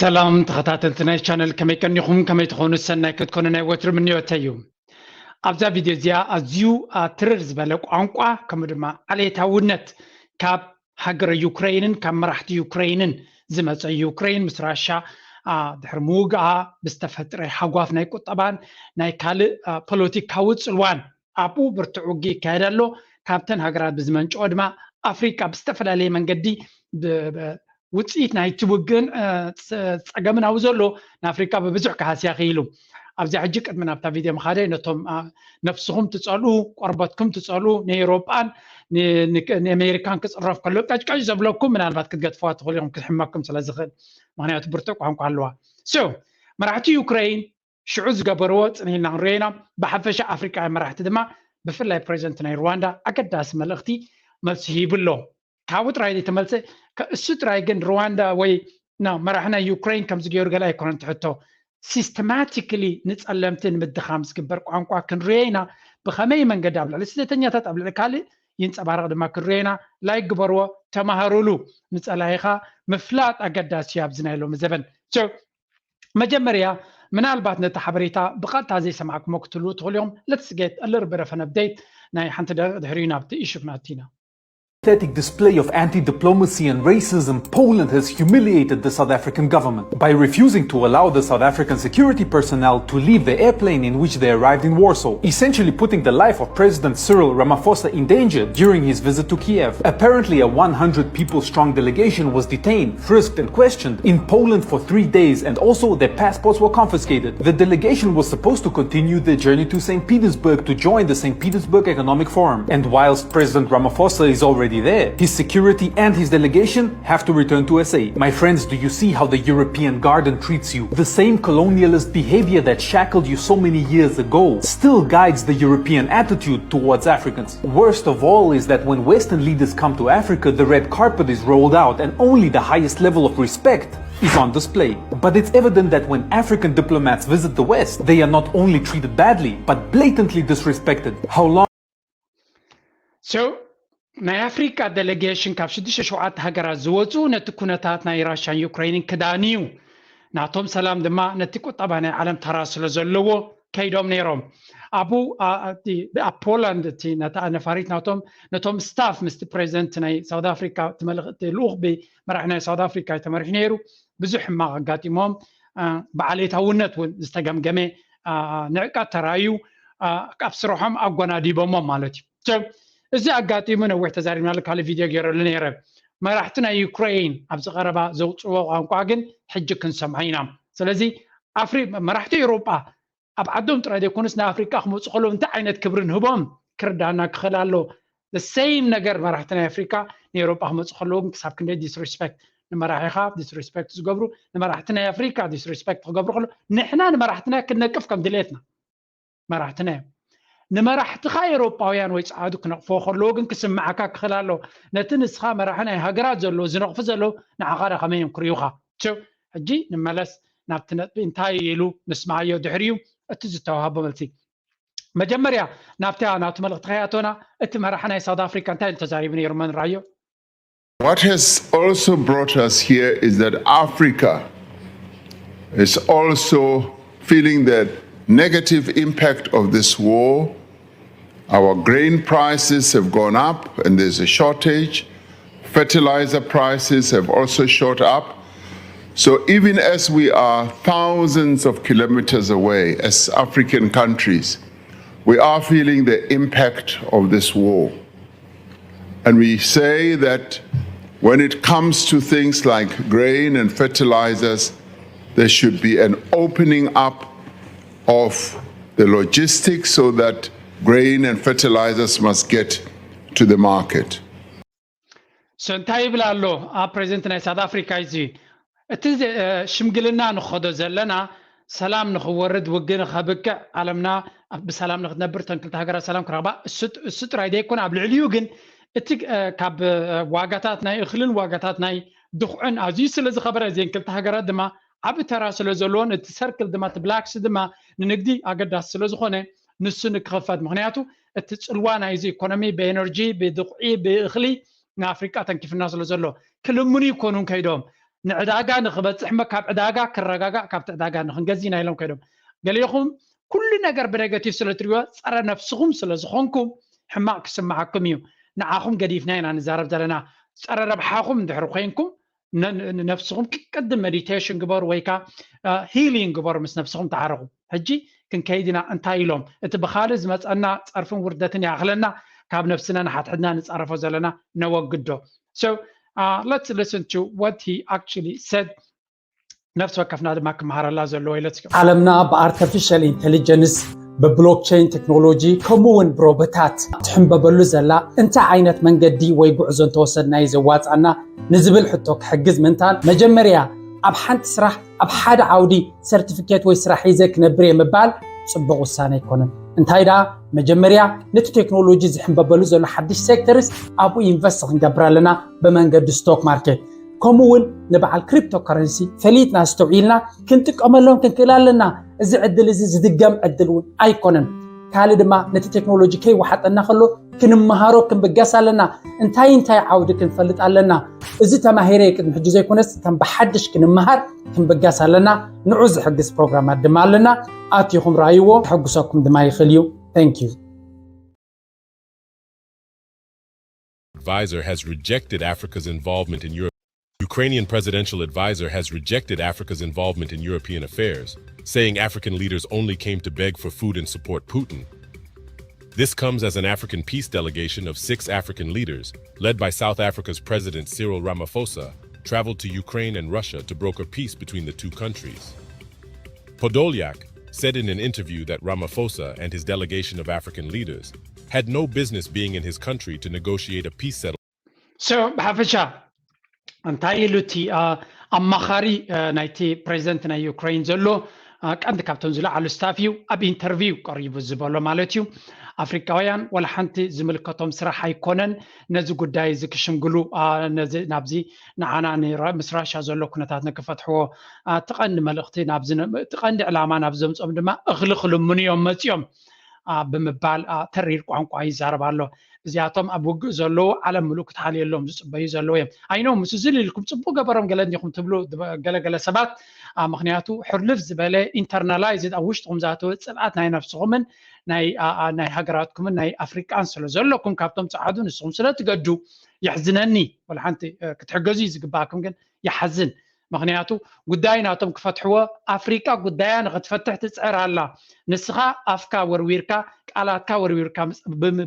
ሰላም ተኸታተልቲ ናይ ቻነል፣ ከመይ ቀኒኹም? ከመይ ትኾኑ? ሰናይ ክትኮኑ ናይ ወትሪ ምንዮተይ እዩ። ኣብዛ ቪድዮ እዚኣ ኣዝዩ፣ አ፣ ትርር ዝበለ ቋንቋ፣ ከምኡ ድማ ዓሌታውነት ካብ ሃገረ ዩክሬይንን ካብ መራሕቲ ዩክሬይንን ዝመጸ፣ ዩክሬይን ምስ ራሻ፣ አ፣ ድሕሪ ምውግኣ ብዝተፈጥረ ሃጓፍ ናይ ቁጠባን ናይ ካልእ፣ አ፣ ፖለቲካዊ ጽልዋን ኣብኡ ብርቱዕ ውግእ ይካየድ ኣሎ። ካብተን ሃገራት ብዝመንጨወ ድማ ኣፍሪቃ ብዝተፈላለየ መንገዲ ብ-፣ ብ-፣ ውጽኢት ናይቲ ውግእን፣ እ፣ ጸ-፣ ጸገምን ኣብኡ ዘሎ ንኣፍሪቃ ብብዙሕ ክሃስያ ክኢሉ። ኣብዚኣ ሕጂ ቅድሚ ናብታ ቪድዮ ምኻደይ ነቶም፣ አ፣ ነፍስኹም ትጸልኡ፣ ቆርበትኩም ትጸልኡ፣ ንኤውሮጳን ን-፣ ን-፣ ንኣሜሪካን ክጽረፍ ከሎ ቀጭቀጭ ዘብለኩም ምናልባት ክትገድፍዋ ትኽእሉ ኢኹም፣ ክሕመኩም ስለ ዝኽእል። ምኽንያቱ ብርቱዕ ቋንቋ ኣለዋ። So፣ መራሕቲ ዩክሬይን ሽዑ ዝገበርዎ ጽን ኢልና ክንሪኦ ኢና። ብሓፈሻ ኣፍሪቃውያን መራሕቲ ድማ ብፍላይ ፕሬዚደንት ናይ ሩዋንዳ ኣገዳሲ መልእኽቲ መልሲ ሂቡ ኣሎ። ካብኡ ጥራይ ዘይተመልሰ፣ ከ-፣ እሱ ጥራይ ግን ሩዋንዳ ወይ ና-፣ መራሒ ናይ ዩክሬን ከምዚ ገይሩ ገለ ኣይኮነን ትሕቶ። ሲስተማቲክሊ ንጸለምቲ ንምድኻም ዝግበር ቋንቋ ክንሪኦ ኢና። ብኸመይ መንገዲ ኣብ ልዕሊ ስደተኛታት ኣብ ልዕሊ ካልእ ይንጸባረቕ ድማ ክንሪኦ ኢና። ላይክ ግበርዎ፣ ተማሃሩሉ። ንጸላኢኻ ምፍላጥ ኣገዳሲ እዩ ኣብዚ ናይ ሎሚ ዘበን። So፣ መጀመርያ ምናልባት ነቲ ሓበሬታ ብቐጥታ ዘይሰማዕኩሞ ክትህልዉ ትኽእሉ ኢኹም። Let's get a little bit of an update። ናይ ሓንቲ ደቂቕ ድሕሪኡ ናብቲ ኢሹ ክንኣቱ ኢና። Pathetic display of anti-diplomacy and racism, Poland has humiliated the South African government by refusing to allow the South African security personnel to leave the airplane in which they arrived in Warsaw, essentially putting the life of President Cyril Ramaphosa in danger during his visit to Kiev. Apparently, a one hundred people strong delegation was detained, frisked, and questioned in Poland for three days, and also their passports were confiscated. The delegation was supposed to continue their journey to Saint Petersburg to join the Saint Petersburg Economic Forum. And whilst President Ramaphosa is already there, his security and his delegation have to return to S A. My friends, do you see how the European garden treats you? The same colonialist behavior that shackled you so many years ago still guides the European attitude towards Africans. Worst of all is that when Western leaders come to Africa, the red carpet is rolled out and only the highest level of respect is on display. But it's evident that when African diplomats visit the West, they are not only treated badly, but blatantly disrespected. How long So፣ ናይ ኣፍሪቃ ዴሌጌሽን ካብ ሽዱሽተ ሸውዓተ ሃገራት ዝወፁ ነቲ ኩነታት ናይ ራሽያን ዩክሬንን ክዳንዩ፣ ናቶም ሰላም ድማ ነቲ ቁጠባ ናይ ዓለም ተራ ስለ ዘለዎ ከይዶም ነይሮም። ኣብኡ፣ ኣ-፣ ኣብቲ፣ ኣብ ፖላንድ እቲ ነታ ነፋሪት ናቶም፣ ነቶም ስታፍ ምስቲ ፕሬዚደንት ናይ ሳውት ኣፍሪካ፣ እቲ መልእኽ-፣ እቲ ልኡኽ ብመራሒ ናይ ሳውት ኣፍሪካ እዩ ተመሪሑ ነይሩ። ብዙሕ ሕማቕ ኣጋጢሞም፣ ኣ፣ ብዓሌታውነት እውን ዝተገምገመ፣ ኣ፣ ንዕቀት ተራእዩ፣ ኣ፣ ካብ ስርሖም ኣጓናዲቦሞም ማለት እዩ። So፣ እዚ ኣጋጢሙ ነዊሕ ተዛሪብናሉ፣ ካልእ ቪድዮ ገይረሉ ነይረ። መራሕቲ ናይ ዩክሬይን ኣብዚ ቀረባ ዘውፅዎ ቋንቋ ግን ሕጂ ክንሰምዖ ኢና። ስለዚ ኣፍሪ-፣ መራሕቲ ኤውሮጳ ኣብ ዓዶም ጥራይ ዘይኮኑስ ንኣፍሪቃ ክመፁ ከለዉ እንታይ ዓይነት ክብሪ ንህቦም ክርዳና ክኽእል ኣሎ። The same ነገር መራሕቲ ናይ ኣፍሪቃ ንኤውሮጳ ክመፁ ከለዉ ግን ክሳብ ክንደይ ዲስሪስፔክት ንመራሒኻ ዲስሪስፔክት ዝገብሩ፣ ንመራሕቲ ናይ ኣፍሪቃ ዲስሪስፔክት ክገብሩ ከለዉ፣ ንሕና ንመራሕትና ክንነቅፍ ከም ድሌትና መራሕትና እዮም። ንመራሕትኻ ኤውሮጳውያን ወይ ጸዓዱ ክነቕፍዎ ከለዉ ግን ክስምዓካ ክኽእል ኣሎ። ነቲ ንስኻ መራሒ ናይ ሃገራት ዘለዉ ዝነቕፉ ዘለዉ ንዓኻ ዶ ከመይ እዮም ክርእዩኻ? ቸው፣ ሕጂ ንመለስ ናብቲ ነጥቢ፣ እንታይ ኢሉ ንስምዓዮ፣ ድሕሪኡ እቲ ዝተዋህቦ መልሲ። መጀመርያ ናብታ፣ ናብቲ መልእኽቲ ከይኣተና፣ እቲ መራሒ ናይ ሳውት ኣፍሪካ እንታይ ኢሉ ተዛሪቡ ነይሩ? መን ራዮ? What has also brought us here is that Africa is also feeling the negative impact of this war. Our grain prices have gone up and there's a shortage. Fertilizer prices have also shot up. So even as we are thousands of kilometers away as African countries, we are feeling the impact of this war. And we say that when it comes to things like grain and fertilizers, there should be an opening up of the logistics so that grain and fertilizers must get to the market. So እንታይ ይብል ኣሎ ኣብ ፕሬዚደንት ናይ ሳውት ኣፍሪካ? እዚ እቲ ሽምግልና ንኸዶ ዘለና ሰላም ንኽወርድ፣ ውግእ ንኸብቅዕ፣ ዓለምና ብሰላም ንክትነብር፣ እተን ክልተ ሃገራት ሰላም ክረኽባ፣ እሱ ጥራይ ዘይኮነ ኣብ ልዕሊኡ ግን እቲ ካብ ዋጋታት ናይ እኽልን ዋጋታት ናይ ድኹዕን ኣዝዩ ስለ ዝኸበረ፣ እዚን ክልተ ሃገራት ድማ ዓቢ ተራ ስለ ዘለዎን እቲ ሰርክል ድማ እቲ ብላክሲ ድማ ንንግዲ ኣገዳሲ ስለ ዝኾነ፣ ንሱ ንክኽፈት። ምኽንያቱ እቲ ጽልዋ ናይዚ ኢኮኖሚ ብኤነርጂ፣ ብድኹዒ፣ ብእኽሊ ንኣፍሪቃ ተንኪፍና ስለ ዘሎ፣ ክልምኑ ይኮኑን ከይዶም ንዕዳጋ ንክበፅሕ እሞ ካብ ዕዳጋ ክረጋጋእ ካብቲ ዕዳጋ ንክንገዝእ ኢና ኢሎም ከይዶም። ገሊኹም ኩሉ ነገር ብኔጋቲቭ ስለ ትሪእዎ ጸረ ነፍስኹም ስለ ዝኾንኩም ሕማቕ ክስምዓኩም እዩ። ንዓኹም ገዲፍና ኢና ንዛረብ ዘለና። ጸረ ረብሓኹም እንድሕር ኮይንኩም ንነፍስኹም ቅድም ሜዲቴሽን ግበሩ ወይ ከዓ ሂሊንግ ግበሩ፣ ምስ ነፍስኹም ተዓረቑ። ሕጂ ክንከይድ ኢና እንታይ ኢሎም፣ እቲ ብኻልእ ዝመፀና ፀርፍን ውርደትን ይኣኽለና፣ ካብ ነፍስና ንሓድሕድና ንፃረፎ ዘለና ነወግዶ። So uh, let's listen to what he actually said. ነፍሲ ወከፍና ድማ ክመሃረላ ዘለዎ ኢለ። ዓለምና ብኣርተፊሻል ኢንቴሊጀንስ፣ ብብሎክቸይን ቴክኖሎጂ ከምኡ እውን ብሮቦታት ትሕንበበሉ ዘላ እንታይ ዓይነት መንገዲ ወይ ጉዕዞ እንተወሰድና እዩ ዘዋፅኣና ንዝብል ሕቶ ክሕግዝ ምእንታን መጀመርያ ኣብ ሓንቲ ስራሕ ኣብ ሓደ ዓውዲ ሰርቲፊኬት ወይ ስራሕ ሒዘ ክነብር እየ ምባል ፅቡቕ ውሳነ ኣይኮነን። እንታይ ደኣ መጀመርያ ነቲ ቴክኖሎጂ ዝሕንበበሉ ዘሎ ሓድሽ ሴክተርስ ኣብኡ ኢንቨስት ክንገብር ኣለና ብመንገዲ ስቶክ ማርኬት። ከምኡ እውን ንበዓል ክሪፕቶ ከረንሲ ፈሊጥና ኣስተውዒልና ክንጥቀመሎም ክንክእል ኣለና። እዚ ዕድል እዚ ዝድገም ዕድል እውን ኣይኮነን። ካልእ ድማ ነቲ ቴክኖሎጂ ከይወሓጠና ከሎ ክንመሃሮ ክንብገስ ኣለና። እንታይ እንታይ ዓውዲ ክንፈልጥ ኣለና? እዚ ተማሂረ ቅድሚ ሕጂ ዘይኮነስ ከም ብሓድሽ ክንመሃር ክንብገስ ኣለና። ንዑ ዝሕግዝ ፕሮግራማት ድማ ኣለና። ኣቲኹም ረኣይዎ፣ ከሐጉሰኩም ድማ ይኽእል እዩ። Thank you. Advisor has rejected Africa's involvement in Europe. Ukrainian presidential advisor has rejected Africa's involvement in European affairs, saying African leaders only came to beg for food and support Putin. This comes as an African peace delegation of six African leaders, led by South Africa's President Cyril Ramaphosa, traveled to Ukraine and Russia to broker peace between the two countries. Podolyak said in an interview that Ramaphosa and his delegation of African leaders had no business being in his country to negotiate a peace settlement. So ብሓፈሻ እንታይ ኢሉ እቲ ኣማኻሪ ናይቲ ፕሬዚደንት ናይ ዩክሬን ዘሎ ቀንዲ ካብቶም ዝለዓሉ ስታፍ እዩ ኣብ ኢንተርቪው ቀሪቡ ዝበሎ ማለት እዩ። ኣፍሪካውያን ወላ ሓንቲ ዝምልከቶም ስራሕ ኣይኮነን ነዚ ጉዳይ እዚ ክሽምግሉ ናብዚ ንዓና ምስ ራሻ ዘሎ ኩነታት ንክፈትሕዎ እቲ ቀንዲ መልእክቲ እቲ ቀንዲ ዕላማ ናብ ዘምፅኦም ድማ እኽሊ ክልምኑ እዮም መፅኦም ብምባል ተሪር ቋንቋ ይዛረብ ኣሎ። እዚኣቶም ኣብ ውግእ ዘለዉ ዓለም ምሉእ ክትሓልየሎም ዝፅበዩ ዘለዉ እዮም። ኣይኖ ምስ ዝል ኢልኩም ፅቡቅ ገበሮም ገለ እንዲኹም ትብሉ ገለገለ ሰባት ምክንያቱ ሕርልፍ ዝበለ ኢንተርናላይዝ ኣብ ውሽጥኹም ዝኣተወ ፅልኣት ናይ ነፍስኹምን ናይ ሃገራትኩምን ናይ ኣፍሪቃን ስለ ዘለኩም ካብቶም ፀዓዱ ንስኹም ስለ ትገዱ የሕዝነኒ። ወላ ሓንቲ ክትሕገዙ እዩ ዝግባእኩም ግን ይሓዝን። ምክንያቱ ጉዳይ ናቶም ክፈትሕዎ ኣፍሪቃ ጉዳያ ንክትፈትሕ ትፅዕር ኣላ። ንስኻ ኣፍካ ወርዊርካ ቃላትካ ወርዊርካ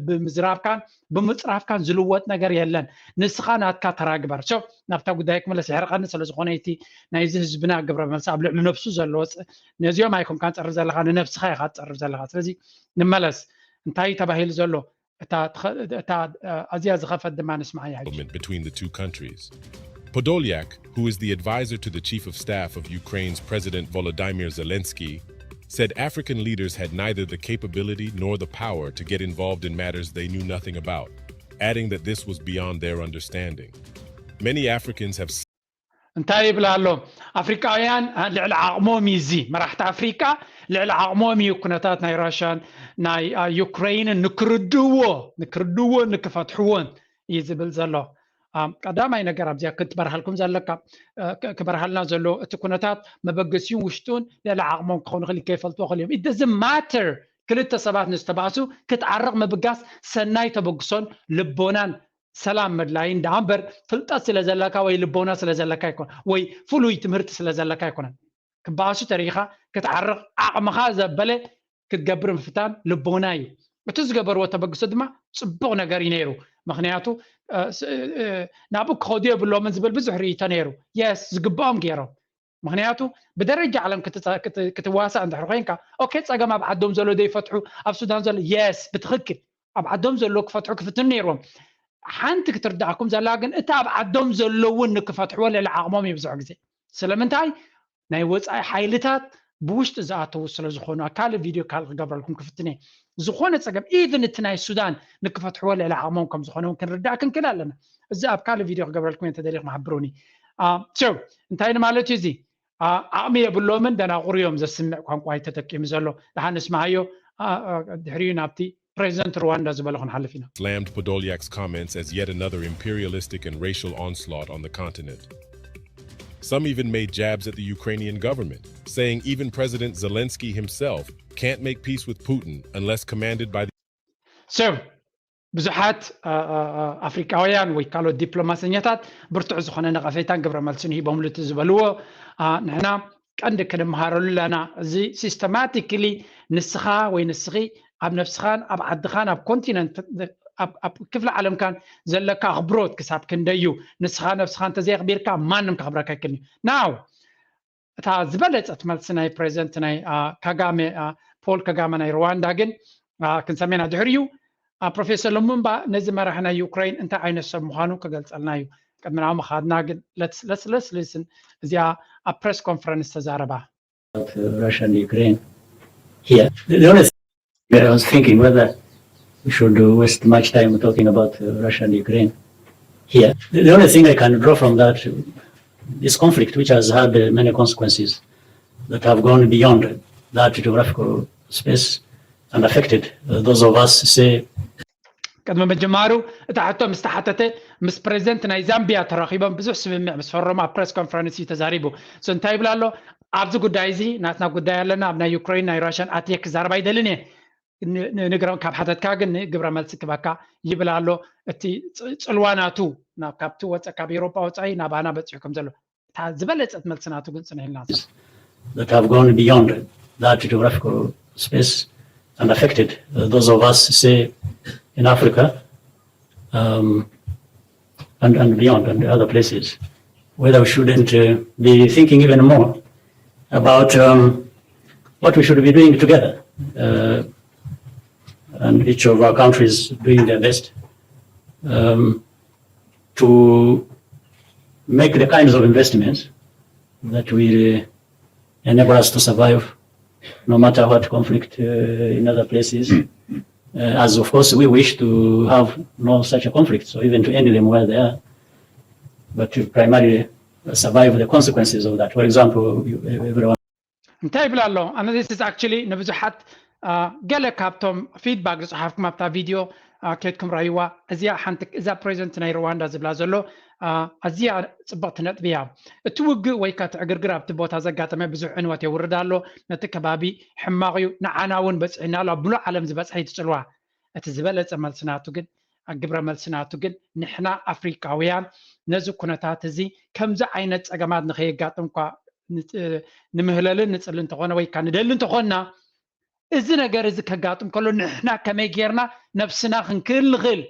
ብምዝራብካን ብምፅራፍካን ዝልወጥ ነገር የለን። ንስኻ ናትካ ተራ ግበር። ሶ ናብታ ጉዳይ ክመለስ ይሕርቀኒ ስለ ዝኾነ እቲ ናይዚ ህዝብና ግብረ መልሲ ኣብ ልዕሊ ነብሱ ዘለዎ ነዚኦም ኣይኮንካ ንፀርፍ ዘለካ ንነብስኻ ኢካ ትፀርፍ ዘለካ። ስለዚ ንመለስ እንታይ ተባሂሉ ዘሎ እታ እታ ኣዝያ ዝኸፈት ድማ ንስማዓያ ሕጂ። Between the two countries. Podolyak, who is the advisor to the chief of staff of Ukraine's President Volodymyr Zelensky, said African leaders had neither the capability nor the power to get involved in matters they knew nothing about, adding that this was beyond their understanding. Many Africans have እንታይ ይብል ኣሎ? ኣፍሪቃውያን ልዕሊ ዓቕሞም እዩ። እዚ መራሕቲ ኣፍሪቃ ልዕሊ ዓቕሞም እዩ ኩነታት ናይ ራሽያን ናይ ዩክሬንን ንክርድዎ ንክርድዎ ንክፈትሕዎን እዩ ዝብል ዘሎ። ቀዳማይ ነገር ኣብዚኣ ክትበርሃልኩም ዘለካ ክበርሃልና ዘሎ እቲ ኩነታት መበገሲውን ውሽጡን ልዕሊ ዓቕሞም ክኸውን ይኽእል ከይፈልጥዎ ክእል እዮም። It doesn't matter ክልተ ሰባት ንዝተባእሱ ክትዓርቕ ምብጋስ ሰናይ ተበግሶን ልቦናን ሰላም ምድላይን ደኣ እምበር ፍልጠት ስለ ዘለካ ወይ ልቦና ስለ ዘለካ ኣይኮነ ወይ ፍሉይ ትምህርቲ ስለ ዘለካ ኣይኮነን። ክበኣሱ ተሪኢኻ ክትዓርቕ ዓቕምኻ ዘበለ ክትገብር ምፍታን ልቦና እዩ። እቲ ዝገበርዎ ተበግሶ ድማ ፅቡቕ ነገር እዩ ነይሩ። ምክንያቱ ናብኡ ክኸዱ የብሎምን ዝብል ብዙሕ ርእይቶ ነይሩ። የስ ዝግብኦም ገይሮም። ምክንያቱ ብደረጃ ዓለም ክትዋሳእ እንድሕር ኮይንካ ኦኬ ፀገም ኣብ ዓዶም ዘሎ ዘይፈትሑ ኣብ ሱዳን ዘሎ የስ ብትክክል ኣብ ዓዶም ዘሎ ክፈትሑ ክፍትኑ ነይርዎም። ሓንቲ ክትርዳእኩም ዘላ ግን እቲ ኣብ ዓዶም ዘሎ እውን ንክፈትሕዎ ልዕሊ ዓቕሞም እዩ ብዙሕ ግዜ። ስለምንታይ ናይ ወፃኢ ሓይልታት ብውሽጢ ዝኣተዉ ስለ ዝኾኑ ኣብ ካልእ ቪድዮ ካልእ ክገብረልኩም ክፍትን እየ። ዝኾነ ፀገም ኢቭን እቲ ናይ ሱዳን ንክፈትሕዎ ልዕሊ ዓቕሞም ከም ዝኾነ እውን ክንርዳእ ክንክእል ኣለና። እዚ ኣብ ካልእ ቪድዮ ክገብረልኩም እየ እንተደሊኹም ሓብሩኒ። ሶ እንታይ ንማለት እዩ እዚ? ዓቕሚ የብሎምን ደናቑር እዮም ዘስምዕ ቋንቋ እዩ ተጠቂሙ ዘሎ። ደሓን ንስምዓዮ ድሕሪኡ ናብቲ ፕሬዚደንት ሩዋንዳ ዝበሎ ክንሓልፍ ኢና። Slammed Podolyak's comments as yet another imperialistic and racial onslaught on the continent. Some even made jabs at the Ukrainian government, saying even President Zelensky himself can't make peace with Putin unless commanded by the So ብዙሓት ኣፍሪቃውያን ወይ ካልኦት ዲፕሎማሰኛታት ብርቱዕ ዝኾነ ነቐፌታን ግብረ መልስን ሂቦምሉ እቲ ዝበልዎ ንሕና ቀንዲ ክንምሃረሉ ኣለና። እዚ ሲስተማቲክሊ ንስኻ ወይ ንስኺ ኣብ ነብስኻን ኣብ ዓድኻን ኣብ ኮንቲነንት ኣብ ክፍሊ ዓለምካን ዘለካ ኣኽብሮት ክሳብ ክንደይ እዩ? ንስኻ ነብስኻ እንተዘየኽቢርካ ማንም ከኽብረካ ኣይክእልን እዩ። ናው እታ ዝበለፀት መልሲ ናይ ፕሬዚደንት ናይ ካጋሜ ፖል ካጋሜ ናይ ሩዋንዳ ግን ክንሰሜና ድሕሪ እዩ። ፕሮፌሰር ሉሙምባ ነዚ መራሒ ናይ ዩክሬን እንታይ ዓይነት ሰብ ምዃኑ ክገልፀልና እዩ። ቅድሚ ናብ ምኻድና ግን ለስለስ ሊስን እዚኣ ኣብ ፕሬስ ኮንፈረንስ ተዛረባ። Russia and Ukraine here. The only thing I was thinking whether we should waste much time talking about Russia and Ukraine here. The only thing I can draw from that this conflict, which has had many consequences that have gone beyond that geographical space and affected those of us, say, ቅድሚ ምጅማሩ እታ ሕቶ ምስ ተሓተተ ምስ ፕሬዚደንት ናይ ዛምቢያ ተራኺቦም ብዙሕ ስምምዕ ምስ ፈረሙ ኣብ ፕሬስ ኮንፈረንስ እዩ ተዛሪቡ። So እንታይ ይብል ኣሎ? ኣብዚ ጉዳይ እዚ ናትና ጉዳይ ኣለና፣ ኣብ ናይ ዩክሬን ናይ ራሽያን ኣትየ ክዛረብ ኣይደልን እየ ንግረም ካብ ሓተትካ ግን ግብረ መልሲ ክበካ ይብል ኣሎ። እቲ ፅልዋ ናቱ ካብቲ ወፀ ካብ ኤሮጳ ወፃኢ ናባና በፂሑ ከም ዘሎ ዝበለፀት መልሲ ናቱ ግን ፅንሕልና that have gone beyond that geographical space and affected those of us, say, in Africa um, and, and beyond and other places, whether we shouldn't uh, be thinking even more about um, what we should be doing together uh, and each of our countries doing their best um, to make the kinds of investments that will enable us to survive no matter what conflict uh, in other places. Uh, as of course we wish to have no such a conflict, so even to end them where they are, but to primarily survive the consequences of that. For example, you, everyone እንታይ ይብል ኣሎ? ኣነ this is actually ንብዙሓት ገለ ካብቶም ፊድባክ ዝፅሓፍኩም ኣብታ ቪድዮ ከድኩም ራይዋ። እዚኣ ሓንቲ እዛ ፕሬዚደንት ናይ ሩዋንዳ ዝብላ ዘሎ ኣዝያ ፅብቕቲ ነጥቢ እያ። እቲ ውግእ ወይ ከዓ እቲ ዕግርግር ኣብቲ ቦታ ዘጋጠመ ብዙሕ ዕንወት የውርድ ኣሎ። ነቲ ከባቢ ሕማቕ እዩ፣ ንዓና እውን በፂሕና ኣሎ። ኣብ ሙሉእ ዓለም ዝበፅሐ እዩ እቲ ፅልዋ። እቲ ዝበለፀ መልሲ ናቱ ግን ግብረ መልሲ ናቱ ግን ንሕና ኣፍሪቃውያን ነዚ ኩነታት እዚ ከምዚ ዓይነት ፀገማት ንኸየጋጥም እኳ ንምህለልን ንፅሊ እንተኾነ ወይ ከዓ ንደሊ እንተኾንና እዚ ነገር እዚ ከጋጥም ከሎ ንሕና ከመይ ጌርና ነብስና ክንክእል ንኽእል?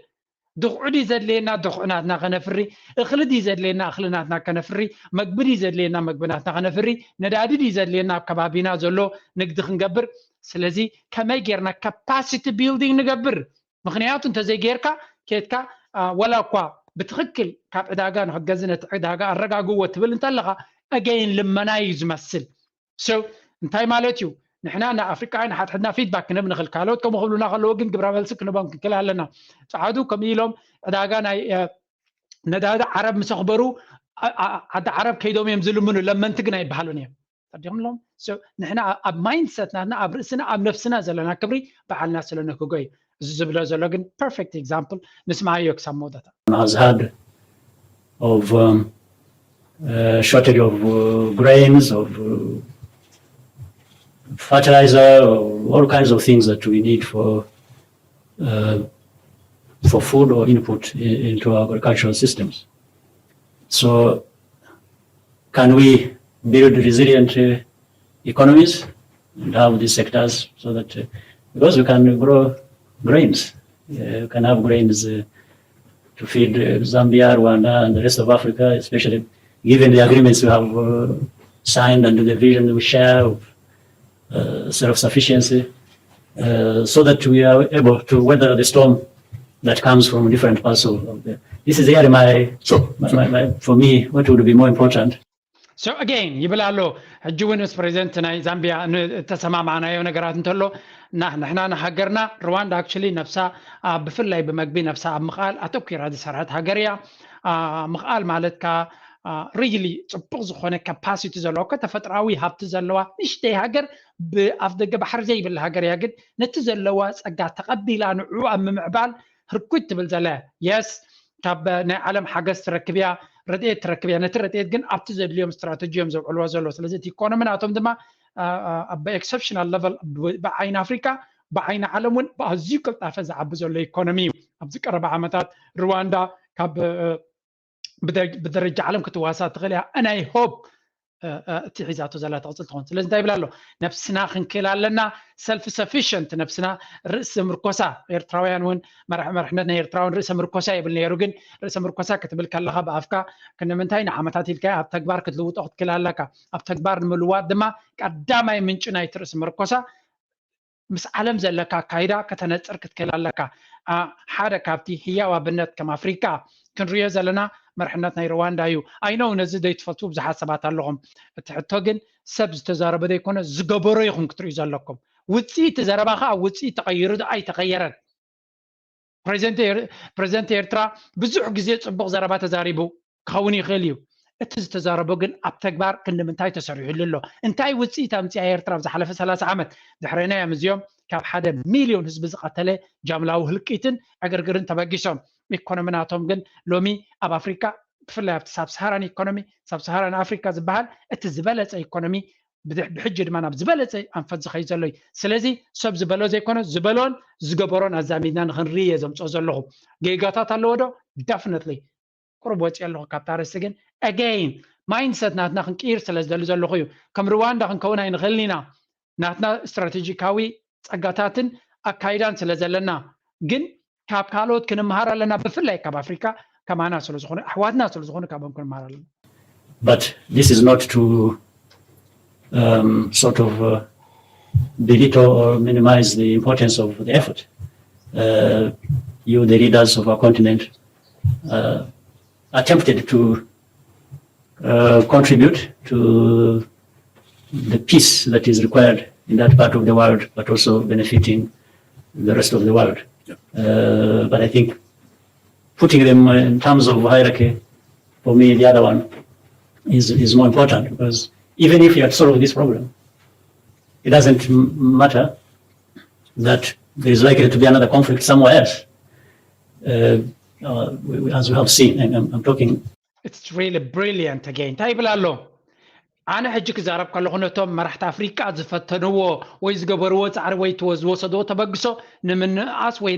ድኹዒ ድዩ ዘድልየና? ድኹዒ ናትና ከነፍሪ። እኽሊ ድዩ ዘድልየና? እኽሊ ናትና ከነፍሪ። መግቢ ድዩ ዘድልየና? መግቢ ናትና ከነፍሪ። ነዳዲ ድዩ ዘድልየና? ኣብ ከባቢና ዘሎ ንግዲ ክንገብር። ስለዚ ከመይ ጌርና capacity building ንገብር? ምኽንያቱ እንተዘይጌርካ ኬድካ ወላ እኳ ብትኽክል ካብ ዕዳጋ ንኽገዝ ነቲ ዕዳጋ ኣረጋግዎ ትብል እንተለኻ again ልመና እዩ ዝመስል። So እንታይ ማለት እዩ? ንሕና ንኣፍሪቃውያን ሓድሕድና ፊድባክ ክንህብ ንኽእል፣ ካልኦት ከምኡ ክብሉና ከለዉ ግን ግብረ መልሲ ክንህቦም ክንክእል ኣለና። ጸዓዱ ከምኡ ኢሎም ዕዳጋ ናይ ነዳዲ ዓረብ ምስ ኣኽበሩ ዓዲ ዓረብ ከይዶም እዮም ዝልምኑ፣ ለመንቲ ግን ኣይበሃሉን እዮም። ተረዲኹም ኣለኹም? ንሕና ኣብ ማይንድሰት ናትና ኣብ ርእስና ኣብ ነብስና ዘለና ክብሪ በዓልና ስለ ነክጎ እዩ። እዚ ዝብሎ ዘሎ ግን perfect example ንስማዮ ክሳብ መወዳእታ። has had of um, uh, shortage of uh, grains, of uh, fertilizer, or all kinds of things that we need for uh, for food or input in, into our agricultural systems. So, can we build resilient uh, economies and have these sectors so that uh, because we can grow grains, uh, we can have grains uh, to feed uh, Zambia, Rwanda, and the rest of Africa, especially given the agreements we have uh, signed and the vision we share of uh, self-sufficiency, uh, so that we are able to weather the storm that comes from different parts of, of the. This is really my, so, my, my, my, for me, what would be more important. So again ይብል ኣሎ። ሕጂ እውን ምስ ፕሬዚደንት ናይ ዛምቢያ ተሰማማዕናዮ ነገራት እንተሎ ንሕና ንሃገርና ሩዋንዳ actually ነብሳ ብፍላይ ብመግቢ ነብሳ ኣብ ምኽኣል ኣተኲራ ዝሰርሐት ሃገር እያ። ምኽኣል ማለት ከዓ really ፅቡቕ ዝኾነ capacity ዘለዎ እኮ ተፈጥራዊ ሃብቲ ዘለዋ ንእሽተይ ሃገር ብኣፍ ደገ ባሕሪ ዘይብላ ሃገር እያ። ግን ነቲ ዘለዋ ፀጋ ተቐቢላ ንዕኡ ኣብ ምምዕባል ህርኩት ትብል ዘለ yes ካብ ናይ ዓለም ሓገዝ ትረክብ እያ። ረድኤት ትረክብ እያ። ነቲ ረድኤት ግን ኣብቲ ዘድልዮም ስትራተጂ እዮም ዘውዕልዎ ዘሎ። ስለዚ እቲ ኢኮኖሚ ናቶም ድማ ብ exceptional level ብዓይኒ ኣፍሪካ፣ ብዓይኒ ዓለም እውን ብኣዝዩ ቅልጣፈ ዝዓቢ ዘሎ ኢኮኖሚ እዩ። ኣብዚ ቀረባ ዓመታት ሩዋንዳ ካብ ብደረጃ ዓለም ክትዋሳ ትኽእል እያ። ናይ ሆፕ እቲ ሒዛቶ ዘላ ትቕፅል ትኾን። ስለዚ እንታይ ይብል ኣሎ? ነብስና ክንክእል ኣለና። ሰልፍ ሰፊሽንት፣ ነብስና ርእሲ ምርኮሳ። ኤርትራውያን እውን መራሒ መርሕነት ናይ ኤርትራውን ርእሰ ምርኮሳ ይብል ነይሩ። ግን ርእሰ ምርኮሳ ክትብል ከለኻ ብኣፍካ ክንምንታይ ንዓመታት ኢልካ ኣብ ተግባር ክትልውጦ ክትክእል ኣለካ። ኣብ ተግባር ንምልዋጥ ድማ ቀዳማይ ምንጪ ናይቲ ርእሲ ምርኮሳ ምስ ዓለም ዘለካ ኣካይዳ ከተነፅር ክትክእል ኣለካ። ሓደ ካብቲ ህያው ኣብነት ከም ኣፍሪካ ክንሪዮ ዘለና መርሕነት ናይ ሩዋንዳ እዩ። ኣይነው ነዚ ዘይትፈቱ ብዙሓት ሰባት ኣለኹም። እቲ ሕቶ ግን ሰብ ዝተዛረበ ዘይኮነ ዝገበሮ ይኹም ክትርእዩ ዘለኩም። ውፅኢት ዘረባ ከዓ ውፅኢት ተቐይሩ ኣይተቐየረን። ፕሬዚደንት ኤርትራ ብዙሕ ግዜ ፅቡቕ ዘረባ ተዛሪቡ ክኸውን ይኽእል እዩ። እቲ ዝተዛረቦ ግን ኣብ ተግባር ክንዲ ምንታይ ተሰሪሕሉ ኣሎ? እንታይ ውፅኢት ኣምፅኣ ኤርትራ ኣብ ዝሓለፈ ሰላሳ ዓመት? ድሕረና እዮም እዚኦም ካብ ሓደ ሚልዮን ህዝቢ ዝቐተለ ጃምላዊ ህልቂትን ዕግርግርን ተበጊሶም። ኢኮኖሚ ናቶም ግን ሎሚ ኣብ ኣፍሪካ ብፍላይ ኣብቲ ሳብ ሰሃራን ኢኮኖሚ፣ ሳብ ሰሃራን ኣፍሪካ ዝበሃል እቲ ዝበለፀ ኢኮኖሚ ብሕጂ ድማ ናብ ዝበለፀ ኣንፈት ዝኸይ ዘሎ እዩ። ስለዚ ሰብ ዝበሎ ዘይኮነ ዝበሎን ዝገበሮን ኣዛሚድና ንክንርኢ እየ ዘምፅኦ ዘለኹ። ጌጋታት ኣለዎ ዶ? ዳፍነትሊ ቁሩብ ወፂ ኣለኹ ካብታ ርእሲ። ግን ኣገይን ማይንድሰት ናትና ክንቅይር ስለ ዝደሊ ዘለኹ እዩ። ከም ሩዋንዳ ክንከውን ኣይንኽእልን ኢና። ናትና ስትራቴጂካዊ ፀጋታትን ኣካይዳን ስለ ዘለና። ግን ካብ ካልኦት ክንመሃር ኣለና። ብፍላይ ካብ ኣፍሪካ ከማና ስለዝኾኑ ኣሕዋትና ስለዝኾኑ ካብኦም ክንመሃር ኣለና። But this is not to um, sort of uh, belittle or minimize the importance of the effort. Uh, you, the leaders of our continent, uh, attempted to uh, contribute to the peace that is required in that part of the world, but also benefiting the rest of the world. Uh, but I think putting them in terms of hierarchy, for me, the other one is, is more important, because even if you had solved this problem, it doesn't matter that there is likely to be another conflict somewhere else. Uh, uh, as we have seen, and I'm, I'm talking It's really brilliant again. እንታይ ይብል ኣሎ? ኣነ ሕጂ ክዛረብ ከለኹ ነቶም መራሕቲ ኣፍሪቃ ዝፈተንዎ ወይ ዝገበርዎ ፃዕሪ ወይ ዝወሰድዎ ተበግሶ ንምንኣስ ወይ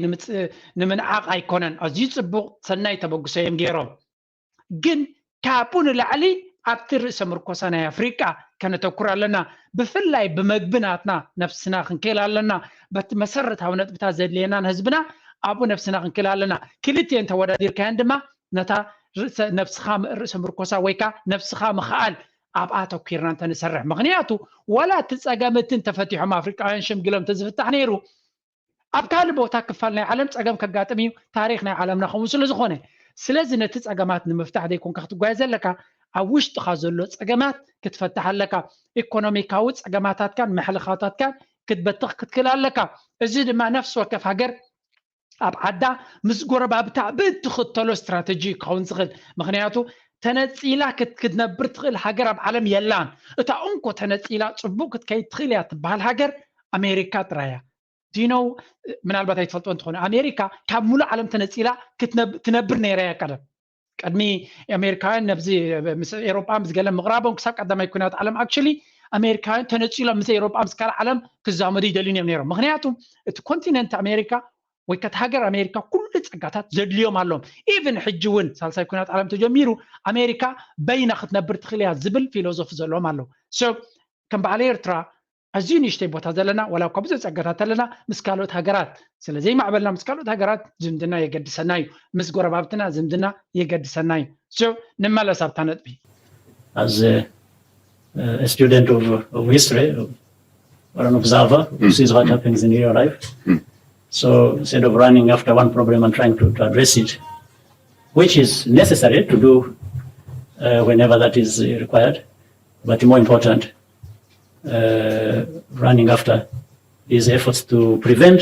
ንምንዓቕ ኣይኮነን። ኣዝዩ ፅቡቕ ሰናይ ተበግሶ እዮም ገይሮም። ግን ካብኡ ንላዕሊ ኣብቲ ርእሰ ምርኮሳ ናይ ኣፍሪቃ ከነተኩር ኣለና። ብፍላይ ብመግቢ ናትና ነብስና ክንክእል ኣለና። በቲ መሰረታዊ ነጥብታት ዘድልየና ንህዝብና ኣብኡ ነብስና ክንክእል ኣለና። ክልቲኤን ተወዳዲርካየን ድማ ነታ ነብስኻ ርእሰ ምርኮሳ ወይ ከዓ ነብስኻ ምኽኣል ኣብኣ ተኪርና እንተንሰርሕ። ምክንያቱ ዋላ እቲ ፀገም እቲ እንተፈቲሖም ኣፍሪቃውያን ሸምጊሎም እንተዝፍታሕ ነይሩ ኣብ ካልእ ቦታ ክፋል ናይ ዓለም ፀገም ከጋጥም እዩ። ታሪክ ናይ ዓለምና ከምኡ ስለ ዝኾነ ስለዚ ነቲ ፀገማት ንምፍታሕ ዘይኮንካ ክትጓየ ዘለካ ኣብ ውሽጥኻ ዘሎ ፀገማት ክትፈትሕ ኣለካ። ኢኮኖሚካዊ ፀገማታትካን መሕልኻታትካን ክትበትኽ ክትክእል ኣለካ። እዚ ድማ ነፍሲ ወከፍ ሃገር ኣብ ዓዳ ምስ ጎረባብታ ብእትኽተሎ ስትራተጂ ክኸውን ዝኽእል። ምክንያቱ ተነፂላ ክትነብር ትኽእል ሃገር ኣብ ዓለም የላን። እታ እንኮ ተነፂላ ፅቡቅ ክትከይድ ትኽእል እያ ትበሃል ሃገር ኣሜሪካ ጥራይ እያ። ዲኖ ምናልባት ኣይትፈልጥዎ እንትኾነ ኣሜሪካ ካብ ሙሉእ ዓለም ተነፂላ ትነብር ነይራ እያ ቀደም። ቅድሚ ኣሜሪካውያን ነብዚ ምስ ኤሮጳ ምስ ገለ ምቕራቦም ክሳብ ቀዳማይ ኩናት ዓለም actually ኣሜሪካውያን ተነፂሎም ምስ ኤሮጳ ምስ ካልእ ዓለም ክዛመዱ ይደልዩን እዮም ነይሮም። ምክንያቱ እቲ ኮንቲነንት ኣሜሪካ ወይ ከቲ ሃገር ኣሜሪካ ኩሉ ፀጋታት ዘድልዮም ኣለዎም። ኢቭን ሕጂ እውን ሳልሳይ ኩናት ዓለም ተጀሚሩ ኣሜሪካ በይና ክትነብር ትኽእል እያ ዝብል ፊሎዞፊ ዘለዎም ኣለዉ። So ከም በዓል ኤርትራ ኣዝዩ ንእሽተይ ቦታ ዘለና ዋላ እኳ ብዙሕ ፀጋታት ኣለና ምስ ካልኦት ሃገራት ስለ ዘይማዕበልና ምስ ካልኦት ሃገራት ዝምድና የገድሰና እዩ። ምስ ጎረባብትና ዝምድና የገድሰና እዩ። So ንመለስ ኣብታ ነጥቢ። As a, a student of, of history, or an observer who sees what happens in real life. So instead of running after one problem and trying to, to address it, which is necessary to do uh, whenever that is required, but more important, uh, running after these efforts to prevent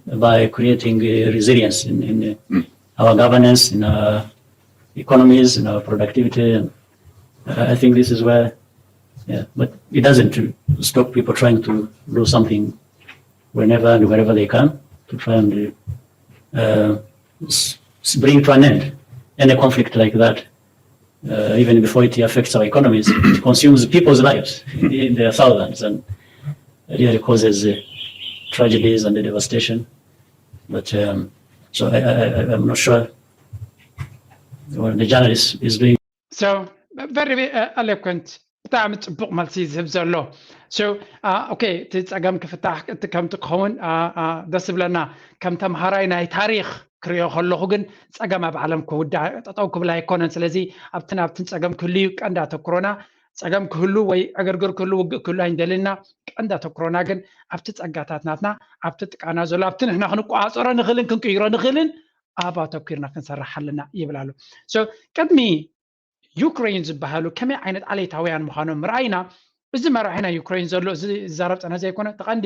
by creating uh, resilience in, in uh, our governance, in our economies, in our productivity. And, uh, I think this is where, yeah, but it doesn't stop people trying to do something whenever and wherever they can to try and uh, bring to an end any conflict like that. Uh, even before it affects our economies, it consumes people's lives in their thousands, and it really causes uh, tragedies and devastation. But um, so I, I, I- I'm not sure what the journalist is doing. So very eloquent. ብጣዕሚ ፅቡቕ መልሲ ዝህብ ዘሎ። So okay፣ እቲ ፀገም ክፍታሕ እቲ ከምቲ ክኸውን ደስ ዝብለና። ከም ተምሃራይ ናይ ታሪኽ ክሪኦ ከለኹ ግን ፀገም ኣብ ዓለም ክውዳእ ጠጠው ክብል ኣይኮነን። ስለዚ ኣብትን ኣብትን ፀገም ክህሉ እዩ ቀንዲ ኣተኩሮና። ፀገም ክህሉ ወይ ዕግርግር ክህሉ ውግእ ክህሉ ኣይንደልን ኢና። ቀንዲ ኣተኩሮና ግን ኣብቲ ፀጋታት ናትና፣ ኣብቲ ጥቃና ዘሎ፣ ኣብቲ ንሕና ክንቆፃፀሮ ንኽእልን ክንቅይሮ ንኽእልን ኣብ ኣተኩርና ክንሰርሕ ኣለና ይብል ኣሎ። So ቅድሚ ዩክሬን ዝበሃሉ ከመይ ዓይነት ዓሌታውያን ምዃኖም ምርኣይና፣ እዚ መራሒ ናይ ዩክሬን ዘሎ እዚ ዝዛረብ ፀነ ዘይኮነ ተቐንዲ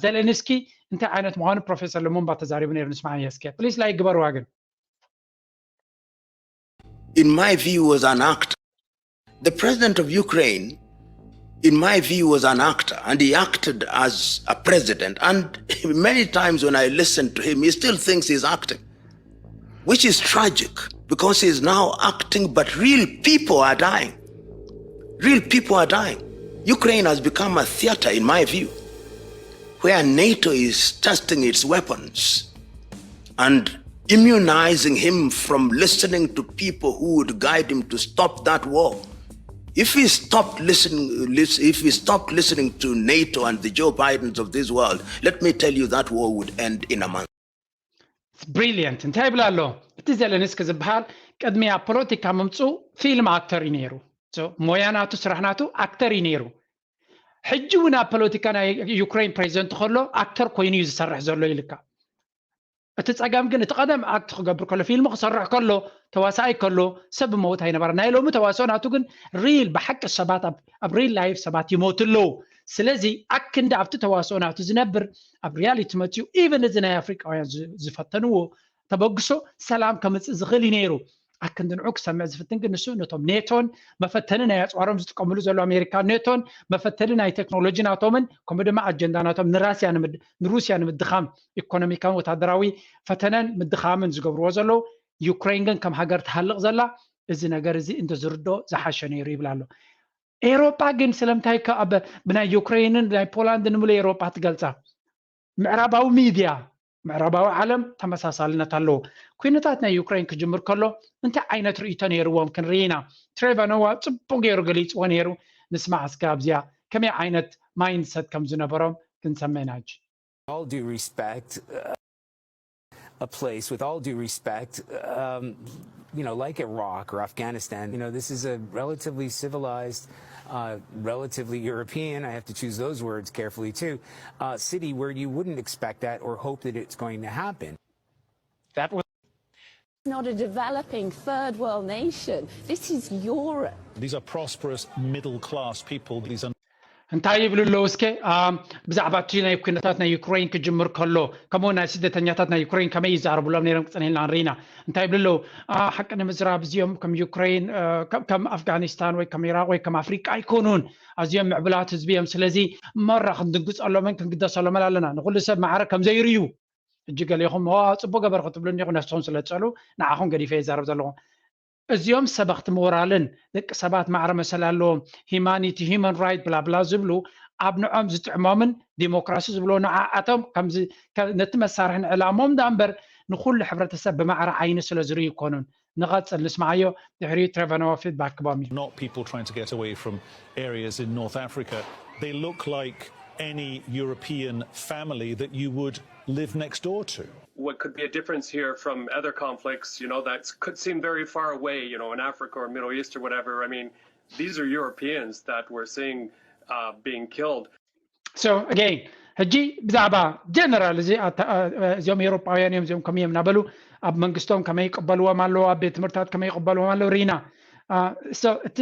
ዜሌንስኪ እንታይ ዓይነት ምዃኑ ፕሮፌሰር ሉሙምባ ተዛሪቡ ነይሩ። ንስማዕ እስከ ፕሊስ ላይክ ግበርዋ ግን። In my view, was an actor. The president of Ukraine, in my view, was an actor, and he acted as a president. And many times when I listen to him, he still thinks he's acting, which is tragic because he's now acting, but real people are dying. Real people are dying. Ukraine has become a theater, in my view, where NATO is testing its weapons and immunizing him from listening to people who would guide him to stop that war. If he stopped listening, lis- if he stopped listening to NATO and the Joe Bidens of this world, let me tell you, that war would end in a month. ብሪሊየንት እንታይ ይብል ኣሎ? እቲ ዘለንስኪ ዝበሃል ቅድሚ ኣብ ፖለቲካ ምምፅኡ ፊልም ኣክተር እዩ ነይሩ። So ሞያ ናቱ ስራሕ ናቱ ኣክተር እዩ ነይሩ። ሕጂ እውን ኣብ ፖለቲካ ናይ ዩክሬን ፕሬዚደንት ከሎ ኣክተር ኮይኑ እዩ ዝሰርሕ ዘሎ ኢልካ። እቲ ፀገም ግን እቲ ቀደም ኣክት ክገብር ከሎ ፊልም ክሰርሕ ከሎ ተዋሳኣይ ከሎ ሰብ ብመውት ኣይነበረ። ናይ ሎሚ ተዋስኦ ናቱ ግን ሪል ብሓቂ ሰባት ኣብ- ኣብ ሪል ላይፍ ሰባት ይሞቱ ኣለዉ። ስለዚ ኣክንዲ ኣብቲ ተዋስኦ ናቱ ዝነብር ኣብ ሪያሊቲ መፅኡ ኢቨን እዚ ናይ ኣፍሪቃውያን ዝ- ዝፈተንዎ ተበግሶ ሰላም ከምፅእ ዝኽእል እዩ ነይሩ። ኣክንዲ ንዑ ክሰምዕ ዝፍትን ግን ንሱ ነቶም ኔቶን መፈተኒ ናይ ኣፅዋሮም ዝጥቀምሉ ዘሎ ኣሜሪካ ኔቶን መፈተኒ ናይ ቴክኖሎጂ ናቶምን ከምኡ ድማ ኣጀንዳ ናቶም ንራስያ ንምድ- ንሩስያ ንምድኻም ኢኮኖሚካን ወታደራዊ ፈተነን ምድኻምን ዝገብርዎ ዘለዉ ዩክሬን ግን ከም ሃገር ትሃልቕ ዘላ እዚ ነገር እዚ እንተዝርዶ ዝሓሸ ነይሩ ይብል ኣሎ። ኤሮጳ ግን ስለምንታይ ከ ኣብ ብናይ ዩክሬንን ናይ ፖላንድ ንምሉ ኤሮጳ ትገልጻ? ምዕራባዊ ሚድያ ምዕራባዊ ዓለም ተመሳሳልነት ኣለዎ። ኩነታት ናይ ዩክሬን ክጅምር ከሎ እንታይ ዓይነት ርእይቶ ነይርዎም ክንርኢ ኢና። ትሬቨር ኖዋ ጽቡቅ ገይሩ ገሊጽዎ ነይሩ። ንስማዕ እስከ ኣብዚኣ ከመይ ዓይነት ማይንድሰት ከም ዝነበሮም ክንሰምዕ ኢና ሕጂ። All due respect, uh, a place, with all due respect, um, you know, like Iraq or Afghanistan, you know, this is a relatively civilized, uh, relatively European, I have to choose those words carefully too, uh, city where you wouldn't expect that or hope that it's going to happen. That was Not a developing third world nation. This is Europe. These are prosperous middle class people. These are እንታይ ይብሉ ኣለዉ እስከ ብዛዕባ እቲ ናይ ኩነታት ናይ ዩክሬን ክጅምር ከሎ ከምኡ ናይ ስደተኛታት ናይ ዩክሬን ከመይ ይዛረብሎም ነይሮም ክፅንሕልና ንርኢና እንታይ ይብሉ ኣለዉ ሓቂ ንምዝራብ እዚኦም ከም ዩክሬን ከም ኣፍጋኒስታን ወይ ከም ኢራቅ ወይ ከም ኣፍሪቃ ኣይኮኑን ኣዝዮም ምዕብላት ህዝቢ እዮም ስለዚ መራ ክንድንግፀሎምን ክንግደሰሎምን ኣለና ንኩሉ ሰብ ማዕረ ከም ዘይርእዩ ሕጂ ገሊኹም ዋ ፅቡቅ ገበር ክትብሉ እኒኹ ነሶም ስለ ዝፀሉ ንዓኹም ገዲፈ ይዛረብ ዘለኹ እዚኦም ሰበኽቲ ሞራልን ደቂ ሰባት ማዕረ መሰል ኣለዎም ሂማኒቲ ሂማን ራይት ብላብላ ዝብሉ ኣብ ንዖም ዝጥዕሞምን ዲሞክራሲ ዝብሎ ንዓኣቶም ነቲ መሳርሒ ንዕላሞም ዳ እምበር ንኩሉ ሕብረተሰብ ብማዕረ ዓይኒ ስለ ዝርዩ ይኮኑን ንቐጽል ንስማዓዮ ድሕሪኡ ትሬቨር ኖዋ ፊድባክ ክቦም እዩ not people trying to get away from areas in North Africa. They look like any European family that you would live next door to. What could be a difference here from other conflicts, you know, that could seem very far away, you know, in Africa or Middle East or whatever. I mean, these are Europeans that we're seeing uh, being killed. So again, ሕጂ ብዛዕባ ጀነራል እዚ እዚኦም ኤውሮጳውያን እዮም እዚኦም ከመይ እዮም እናበሉ ኣብ መንግስቶም ከመይ ይቅበልዎም ኣለዉ ኣብ ቤት ትምህርታት ከመይ ይቅበልዎም ኣለዉ ሪና እቲ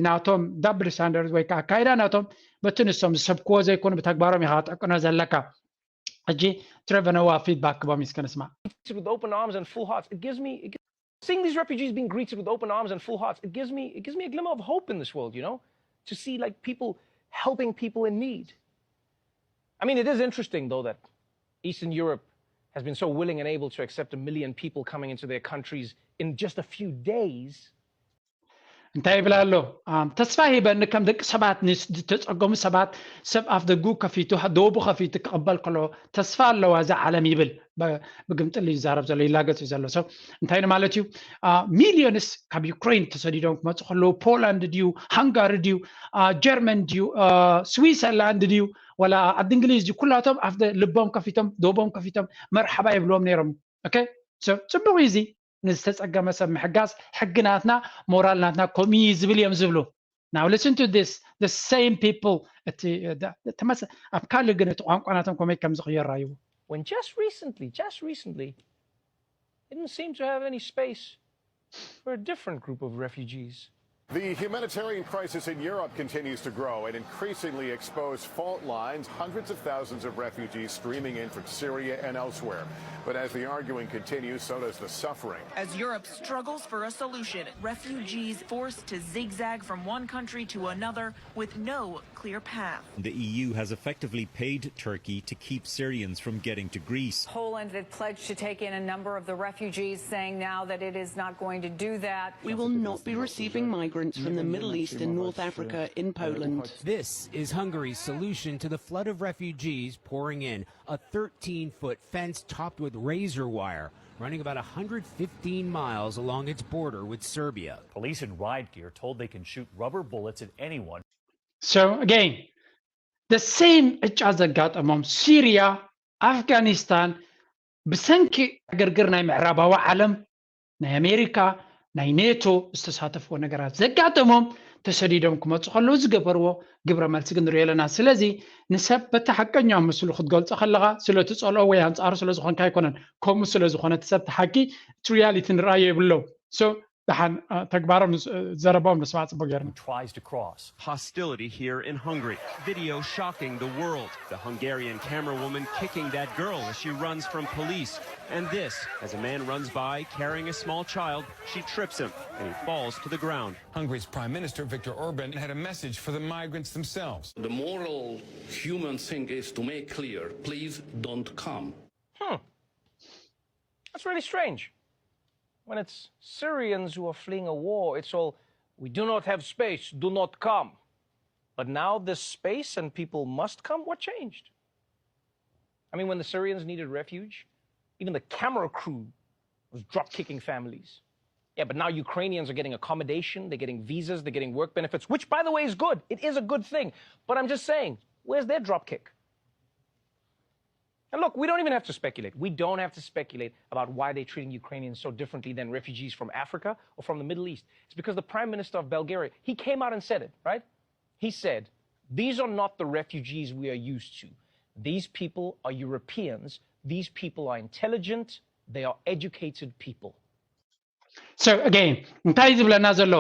ናቶም ዳብል ስታንዳርድ ወይ ከዓ ኣካይዳ ናቶም በቲ ንሶም ዝሰብክዎ ዘይኮኑ ብተግባሮም ኢካ ክትዕቅኖ ዘለካ ሕጂ ትሬቨር ኖዋ ፊድባክ ክቦም እስከ ንስማዕ with open arms and full hearts. It gives me it, seeing these refugees being greeted with open arms and full hearts. It gives me it gives me a glimmer of hope in this world. You know, to see like people helping people in need. I mean, it is interesting though that Eastern Europe has been so willing and able to accept a million people coming into their countries in just a few days. እንታይ ይብል ኣሎ? ተስፋ ሂበኒ ከም ደቂ ሰባት ንዝተፀገሙ ሰባት ሰብ ኣፍ ደጉ ከፊቱ፣ ደቡ ከፊቱ ክቕበል ከሎ ተስፋ ኣለዋ እዛ ዓለም ይብል። ብግምጥል እዩ ዝዛረብ ዘሎ፣ ይላገፅ እዩ ዘሎ። ሰብ እንታይ ማለት እዩ? ሚሊዮንስ ካብ ዩክሬን ተሰዲዶም ክመፁ ከለዉ፣ ፖላንድ ድዩ፣ ሃንጋሪ ድዩ፣ ጀርመን ድዩ፣ ስዊሰርላንድ ድዩ፣ ወላ ዓዲ እንግሊዝ ድዩ፣ ኩላቶም ኣፍ ልቦም ከፊቶም፣ ደቦም ከፊቶም መርሓባ ይብልዎም ነይሮም። ኦኬ፣ ጽቡቕ እዩ። እዚ ንዝተጸገመ ሰብ ምሕጋዝ ሕጊ ናትና፣ ሞራል ናትና፣ ከምኡ እዩ ዝብል እዮም ዝብሉ። Now listen to this, the same people. እቲ ተመስ ኣብ ካልእ ግን እቲ ቋንቋ ናቶም ከመይ ከም ዝቕየር ራዩ። When just recently, just recently, didn't seem to have any space for a different group of refugees. The humanitarian crisis in Europe continues to grow and increasingly expose fault lines, hundreds of thousands of refugees streaming in from Syria and elsewhere. But as the arguing continues, so does the suffering. As Europe struggles for a solution, refugees forced to zigzag from one country to another with no clear path. The E U has effectively paid Turkey to keep Syrians from getting to Greece. Poland had pledged to take in a number of the refugees, saying now that it is not going to do that. We will not be receiving migrants from the Middle East and North Africa in Poland. This is Hungary's solution to the flood of refugees pouring in, a thirteen foot fence topped with razor wire, running about one hundred fifteen miles along its border with Serbia. Police in riot gear told they can shoot rubber bullets at anyone. So again, the same ዕጫ ዘጋጠሞም ሲሪያ፣ ኣፍጋኒስታን ብሰንኪ ዕግርግር ናይ ምዕራባዊ ዓለም፣ ናይ ኣሜሪካ፣ ናይ ኔቶ ዝተሳተፍዎ ነገራት ዘጋጠሞም፣ ተሰዲዶም ክመፁ ከለዉ ዝገበርዎ ግብረ መልሲ ክንሪኦ ኣለና። ስለዚ ንሰብ በቲ ሓቀኛ ምስሉ ክትገልፆ ከለኻ፣ ስለ ትፀልኦ ወይ ኣንፃሩ ስለ ዝኾንካ ኣይኮነን። ከምኡ ስለ ዝኾነ እቲ ሰብ እቲ ሓቂ፣ እቲ ሪያሊቲ ንርኣዮ የብሎ። So ደሓን ተግባሮም ዘረባኦም ንስማዕ ጽቡቅ ጌርና። Tries to cross. Hostility here in Hungary. Video shocking the world. The Hungarian camerawoman kicking that girl as she runs from police. And this, as a man runs by carrying a small child, she trips him and he falls to the ground. Hungary's Prime Minister Viktor Orban had a message for the migrants themselves. The moral human thing is to make clear, please don't come. Hmm. That's really strange. When it's Syrians who are fleeing a war, it's all, "We do not have space, do not come." But now there's space and people must come. What changed? I mean, when the Syrians needed refuge, even the camera crew was drop kicking families. Yeah, but now Ukrainians are getting accommodation, they're getting visas, they're getting work benefits, which, by the way, is good. It is a good thing. But I'm just saying, where's their drop kick? And look, we don't even have to speculate. We don't have to speculate about why they're treating Ukrainians so differently than refugees from Africa or from the Middle East. It's because the Prime Minister of Bulgaria, he came out and said it, right? He said, "These are not the refugees we are used to. These people are Europeans. These people are intelligent. They are educated people." So again, እንታይ ዝብለና ዘሎ?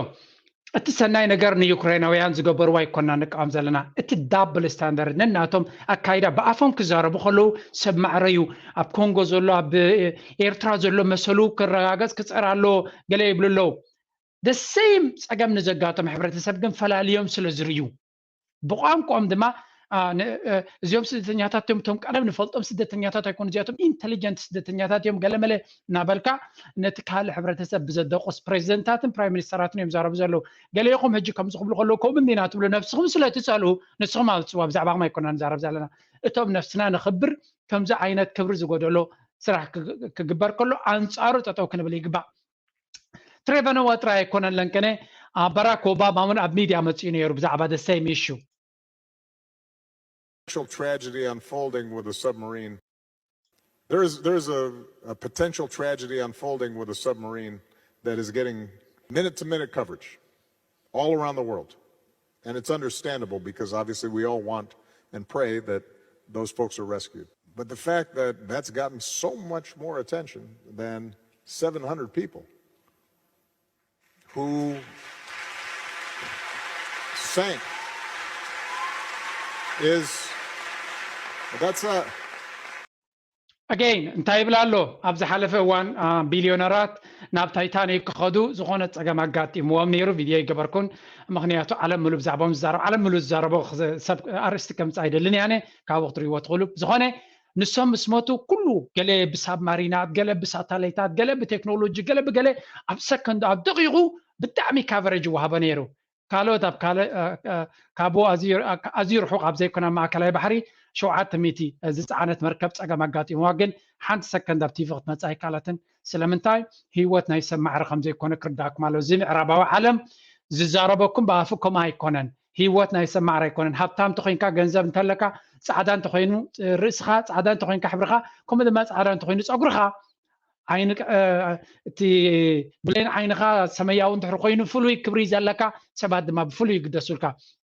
እቲ ሰናይ ነገር ንዩክሬናውያን ዝገበርዎ ኣይኮና ንቃወም ዘለና። እቲ ዳብል ስታንዳርድ ነናቶም ኣካይዳ ብኣፎም ክዛረቡ ከለዉ ሰብ ማዕረዩ ኣብ ኮንጎ ዘሎ ኣብ ኤርትራ ዘሎ መሰሉ ክረጋገጽ ክጸር ኣሎ ገለ ይብሉ ኣለዉ። The same ጸገም ንዘጋጠም ሕብረተሰብ ግን ፈላልዮም ስለ ዝርእዩ ብቋንቋኦም ድማ እዚኦም ስደተኛታት እዮም፣ እቶም ቀደም ንፈልጦም ስደተኛታት ኣይኮኑ፣ እዚኣቶም ኢንቴሊጀንት ስደተኛታት እዮም፣ ገለመለ እናበልካ ነቲ ካልእ ሕብረተሰብ ብዘደቁስ ፕሬዚደንታትን ፕራይም ሚኒስተራትን እዮም ዛረቡ ዘለዉ። ገሌኹም ሕጂ ከምዚ ክብሉ ከለዉ ከምኡ እንዲና ትብሉ፣ ነብስኹም ስለ ትጸልኡ ንስኹም ኣውፅዋ፣ ብዛዕባኹም ኣይኮና ንዛረብ ዘለና። እቶም ነብስና ነኽብር ከምዚ ዓይነት ክብሪ ዝጎደሎ ስራሕ ክግበር ከሎ ኣንጻሩ ጠጠው ክንብል ይግባእ። ትሬቨ ኖዋ ጥራይ ኣይኮነን ለንቀነ፣ ባራክ ኦባማ እውን ኣብ ሚድያ መፂኡ ነይሩ ብዛዕባ the same issue። Tragedy unfolding with a submarine. There's there's a, a potential tragedy unfolding with a submarine that is getting minute to minute coverage all around the world. And it's understandable because obviously we all want and pray that those folks are rescued. But the fact that that's gotten so much more attention than seven hundred people who sank is, that's a Again, እንታይ ይብል ኣሎ? ኣብ ዝሓለፈ እዋን ቢልዮነራት ናብ ታይታኒክ ክኸዱ ዝኾነ ፀገም ኣጋጢምዎም ነይሩ። ቪድዮ ይገበርኩን፣ ምኽንያቱ ዓለም ምሉ ብዛዕባኦም ዝዛረብ፣ ዓለም ምሉ ዝዛረቦ ሰብ ኣርእስቲ ከምፅእ ኣይደልን ያነ፣ ካብኡ ክትርእይዎ ትኽእሉ። ዝኾነ ንሶም ምስ ሞቱ ኩሉ ገለ ብሳብማሪናት፣ ገለ ብሳታላይታት፣ ገለ ብቴክኖሎጂ፣ ገለ ብገለ ኣብ ሰከንድ ኣብ ደቂቑ ብጣዕሚ ካቨሬጅ ይወሃቦ ነይሩ። ካልኦት ኣብ ካልእ ካብኡ ኣዝዩ ርሑቕ ኣብ ዘይኮነ ማእከላይ ባሕሪ ሸውዓተ ሚእቲ ዝፀዓነት መርከብ ፀገም ኣጋጢምዋ፣ ግን ሓንቲ ሰከንድ ኣብ ቲቪ ክትመፅእ ኣይከኣለትን። ስለምንታይ? ህይወት ናይ ሰብ ማዕረ ከም ዘይኮነ ክርዳእኩም ኣለዎ። እዚ ምዕራባዊ ዓለም ዝዛረበኩም ብኣፉ ከምኡ ኣይኮነን። ህይወት ናይ ሰብ ማዕረ ኣይኮነን። ሃብታም እንተኾይንካ፣ ገንዘብ እንተለካ፣ ፃዕዳ እንተኾይኑ ርእስኻ፣ ፃዕዳ እንተኾይንካ ሕብርኻ፣ ከምኡ ድማ ፃዕዳ እንተኾይኑ ፀጉርኻ፣ ዓይኒ እቲ ብሌን ዓይንኻ ሰማያዊ እንድሕር ኮይኑ ፍሉይ ክብሪ ዘለካ ሰባት ድማ ብፍሉይ ይግደሱልካ።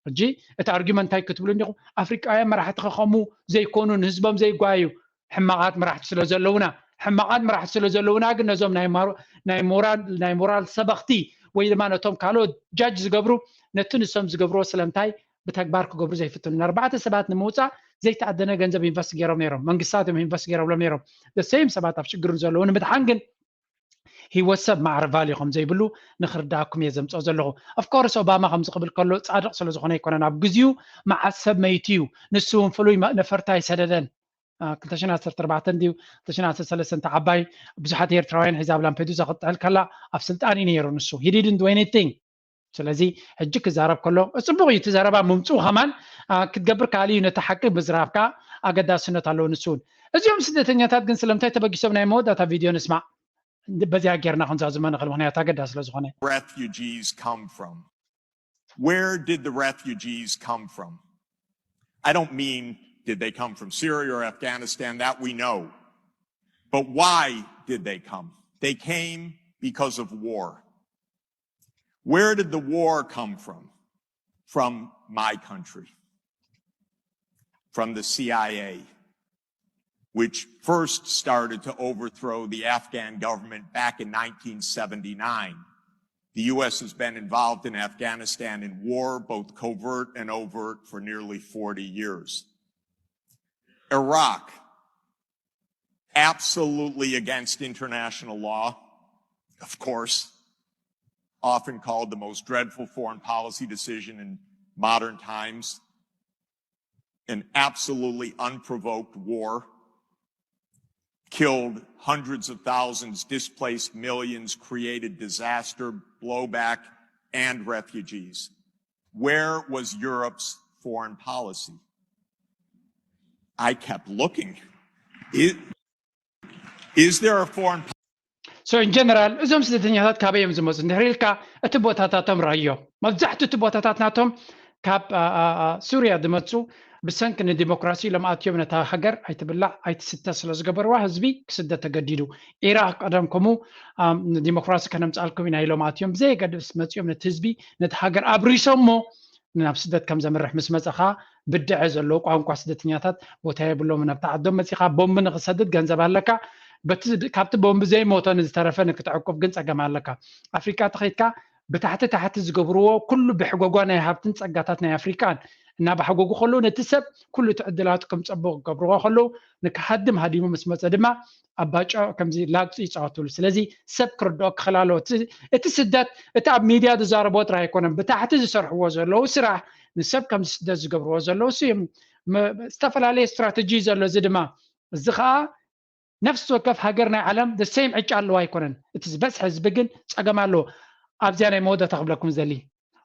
ሕጂ እቲ ኣርጊመንት እንታይ ክትብሉ እንዲኹም? ኣፍሪቃውያን መራሕቲ ከኸሙ ዘይኮኑ ንህዝቦም ዘይጓዩ ሕማቓት መራሕቲ ስለ ዘለውና፣ ሕማቓት መራሕቲ ስለ ዘለውና ግን ነዞም ናይ ሞራል ሰበኽቲ ወይ ድማ ነቶም ካልኦት ጃጅ ዝገብሩ ነቲ ንሶም ዝገብርዎ ስለምንታይ ብተግባር ክገብሩ ዘይፍትኑ? ንኣርባዕተ ሰባት ንምውፃእ ዘይተኣደነ ገንዘብ ኢንቨስት ገይሮም ነይሮም። መንግስታት እዮም ኢንቨስት ገይሮምሎም ነይሮም። ሴም ሰባት ኣብ ሽግር ዘለዉ ንምድሓን ግን ህይወት ሰብ ማዕረ ቫልዩ ከም ዘይብሉ ንክርዳእኩም እየ ዘምፅኦ ዘለኹ። ኦፍኮርስ ኦባማ ከምዚ ክብል ከሎ ፃድቕ ስለ ዝኾነ ኣይኮነን። ኣብ ግዜኡ መዓት ሰብ መይቱ እዩ። ንሱ እውን ፍሉይ ነፈርቲ ኣይሰደደን። ክልተ ሽሕን ዓሰርተ ኣርባዕተን ድዩ ክልተ ሽሕን ዓሰርተ ሰለስተን ዓባይ ብዙሓት ኤርትራውያን ሒዛ ኣብ ላምፔዱዛ ክትጥዕል ከላ ኣብ ስልጣን እዩ ነይሩ ንሱ። He didn't do anything። ስለዚ ሕጂ ክዛረብ ከሎ ፅቡቕ እዩ፣ እቲ ዘረባ ምምፅኡ ከማን ክትገብር ከኣል እዩ። ነቲ ሓቂ ምዝራብካ ኣገዳስነት ኣለዎ። ንሱ እውን እዚኦም ስደተኛታት ግን ስለምንታይ ተበጊሶም? ናይ መወዳእታ ቪድዮ ንስማዕ። በዚኣ ጌርና ክንዛዝሞ ንኽእል፣ ምኽንያቱ ኣገዳሲ ስለ ዝኾነ። Refugees come from? Where did the refugees come from? I don't mean, did they come from Syria or Afghanistan? That we know. But why did they come? They came because of war. Where did the war come from? From my country, from the C I A, which first started to overthrow the Afghan government back in nineteen seventy-nine. The U S has been involved in Afghanistan in war, both covert and overt, for nearly forty years. Iraq, absolutely against international law, of course, often called the most dreadful foreign policy decision in modern times, an absolutely unprovoked war, killed hundreds of thousands, displaced millions, created disaster, blowback, and refugees. Where was Europe's foreign policy? I kept looking. Is, is there a foreign So in general እዞም ስደተኛታት ካበይ እዮም ዝመፁ እንድሕር ኢልካ እቲ ቦታታቶም ራዮ። መብዛሕትኡ እቲ ቦታታት ናቶም ካብ ሱርያ ዝመፁ ብሰንኪ ንዲሞክራሲ ኢሎም ኣትዮም ነታ ሃገር ኣይትብላዕ ኣይትስተ ስለ ዝገበርዋ ህዝቢ ክስደድ ተገዲዱ። ኢራቅ ቀደም ከምኡ ንዲሞክራሲ ከነምፅኣልኩም ኢና ኢሎም ኣትዮም ብዘየገድስ መፂኦም ነቲ ህዝቢ ነቲ ሃገር ኣብሪሶሞ ናብ ስደት ከም ዘምርሕ ምስ መፀኻ ብድዐ ዘለዎ ቋንቋ ስደተኛታት ቦታ የብሎም። ናብቲ ዓዶም መፂኻ ቦምቢ ንክሰድድ ገንዘብ ኣለካ። በቲ ካብቲ ቦምቢ ዘይሞተ ንዝተረፈ ንክትዕቁብ ግን ፀገም ኣለካ። ኣፍሪቃ ተኸይድካ ብታሕቲ ታሕቲ ዝገብርዎ ኩሉ ብሕጎጓ ናይ ሃብትን ፀጋታት ናይ ኣፍሪቃን እናባሕጎጉ ከለዉ ነቲ ሰብ ኩሉ እቲ ዕድላቱ ከም ፀቡቕ ክገብርዎ ከለዉ ንክሃድም ሃዲሙ ምስ መፀ ድማ ኣባጫ ከምዚ ላግፂ ይፃወትሉ። ስለዚ ሰብ ክርድኦ ክኽእል ኣለዎ። እቲ ስደት እቲ ኣብ ሚድያ ዝዛረብዎ ጥራይ ኣይኮነን፣ ብታሕቲ ዝሰርሕዎ ዘለዉ ስራሕ ንሰብ ከምዚ ስደት ዝገብርዎ ዘለዉ እሱ እዮም። ዝተፈላለየ ስትራተጂ ዘሎ። እዚ ድማ እዚ ከዓ ነፍሲ ወከፍ ሃገር ናይ ዓለም the same ዕጫ ኣለዋ ኣይኮነን። እቲ ዝበዝሐ ህዝቢ ግን ፀገም ኣለዎ። ኣብዚኣ ናይ መወዳእታ ክብለኩም ዘሊ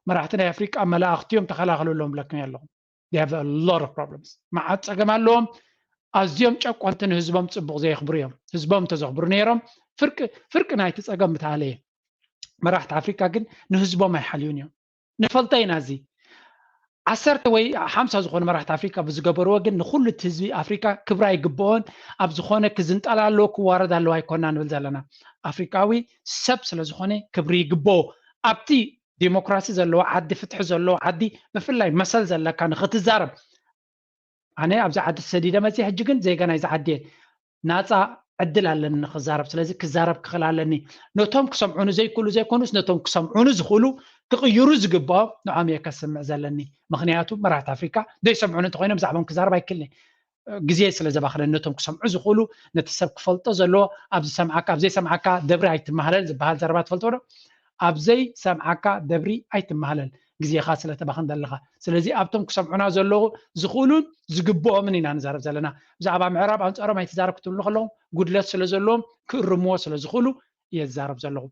መራሕቲ ናይ ኣፍሪቃ መላእኽቲ እዮም ተኸላኸሉሎም ብለኩም ኣለኹም። They have a lot of problems። መዓት ፀገም ኣለዎም። ኣዝዮም ጨቆንቲ ንህዝቦም ፅቡቕ ዘየኽብሩ እዮም። ህዝቦም እንተዘኽብሩ ነይሮም ፍርቂ ፍርቂ ናይቲ ፀገም ምተሃለየ። መራሕቲ ኣፍሪካ ግን ንህዝቦም ኣይሓልዩን እዮም። ንፈልጦ ኢና እዚ ዓሰርተ ወይ ሓምሳ ዝኾኑ መራሕቲ ኣፍሪካ ብዝገበርዎ ግን ንኹሉ እቲ ህዝቢ ኣፍሪካ ክብራ ይግብኦን ኣብ ዝኾነ ክዝንጠል ኣለዎ ክዋረድ ኣለዎ ኣይኮና ንብል ዘለና። ኣፍሪካዊ ሰብ ስለ ዝኾነ ክብሪ ይግብኦ። ኣብቲ ዲሞክራሲ ዘለዎ ዓዲ ፍትሒ ዘለዎ ዓዲ ብፍላይ መሰል ዘለካ ንኽትዛረብ ኣነ ኣብዚ ዓዲ ተሰዲደ መፅየ ሕጂ ግን ዜጋ ናይዚ ዓዲ እየ ናፃ ዕድል ኣለኒ ንክዛረብ ስለዚ ክዛረብ ክኽእል ኣለኒ ነቶም ክሰምዑኒ ዘይክእሉ ዘይኮኑስ ነቶም ክሰምዑኒ ዝኽእሉ ክቕይሩ ዝግብኦም ንዖም እየ ከስምዕ ዘለኒ ምክንያቱ መራሕቲ ኣፍሪካ ዘይሰምዑኒ እንተኮይኖም ብዛዕባኦም ክዛረብ ኣይክእልን ግዜ ስለ ዘባኽነኒ ነቶም ክሰምዑ ዝኽእሉ ነቲ ሰብ ክፈልጦ ዘለዎ ኣብ ዝሰምዓካ ኣብ ዘይሰምዓካ ደብሪ ኣይትመሃለል ዝበሃል ዘረባ ትፈልጦ ዶ ኣብ ዘይሰምዓካ ደብሪ ኣይትመሃለል ግዜኻ ስለ ተባኽን ዘለኻ ስለዚ ኣብቶም ክሰምዑና ዘለዉ ዝኽእሉን ዝግብኦምን ኢና ንዛረብ ዘለና ብዛዕባ ምዕራብ ኣንፃሮም ኣይትዛረብ ክትብሉ ከለኹም ጉድለት ስለ ዘለዎም ክእርምዎ ስለ ዝኽእሉ እየ ዝዛረብ ዘለኹ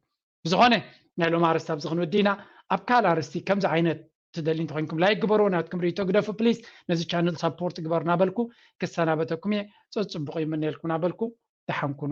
ብዝኾነ ናይ ሎም ኣርስቲ ኣብዚ ክንወዲ ኢና። ኣብ ካልእ ኣርስቲ ከምዚ ዓይነት ትደሊ እንተኮይንኩም ላይክ ግበሩ፣ ናትኩም ሪቶ ግደፉ ፕሊስ። ነዚ ቻነል ሳፖርት ግበሩ ናበልኩ ክሰናበተኩም እየ። ጸጽብቑ ይምነልኩም ናበልኩ ደሓንኩኑ።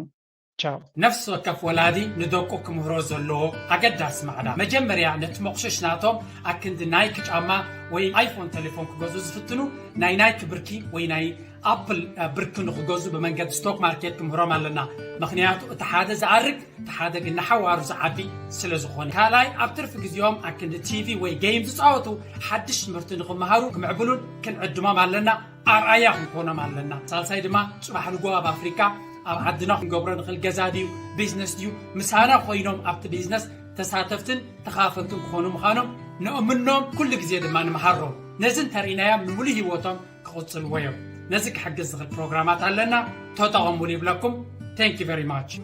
ቻው። ነፍሲ ወከፍ ወላዲ ንደቁ ክምህሮ ዘለዎ ኣገዳሲ ማዕዳ መጀመርያ ነቲ መቑሸሽ ናቶም ኣክንዲ ናይክ ጫማ ወይ ኣይፎን ቴሌፎን ክገዙ ዝፍትኑ ናይ ናይክ ብርኪ ወይ ናይ ኣፕል ብርኪ ንክገዙ ብመንገዲ ስቶክ ማርኬት ክምህሮም ኣለና። ምክንያቱ እቲ ሓደ ዝኣርግ እቲ ሓደ ግን ንሓዋሩ ዝዓቢ ስለ ዝኾነ። ካልኣይ ኣብ ትርፊ ግዜኦም ኣክንዲ ቲቪ ወይ ጌም ዝፃወቱ ሓድሽ ትምህርቲ ንክመሃሩ ክምዕብሉን ክንዕድሞም ኣለና። ኣርኣያ ክንኮኖም ኣለና። ሳልሳይ ድማ ፅባሕ ንጎ ኣብ ኣፍሪካ ኣብ ዓድና ክንገብሮ ንኽእል ገዛ ድዩ ቢዝነስ ድዩ ምሳና ኮይኖም ኣብቲ ቢዝነስ ተሳተፍትን ተኻፈልትን ክኾኑ ምዃኖም ንእምኖም። ኩሉ ግዜ ድማ ንምሃሮም። ነዚ እንተርኢናዮም ንምሉእ ህይወቶም ክቕፅልዎ እዮም። ነዚ ክሕግዝ ዝኽእል ፕሮግራማት ኣለና፣ ተጠቐሙሉ ይብለኩም። Thank you very much።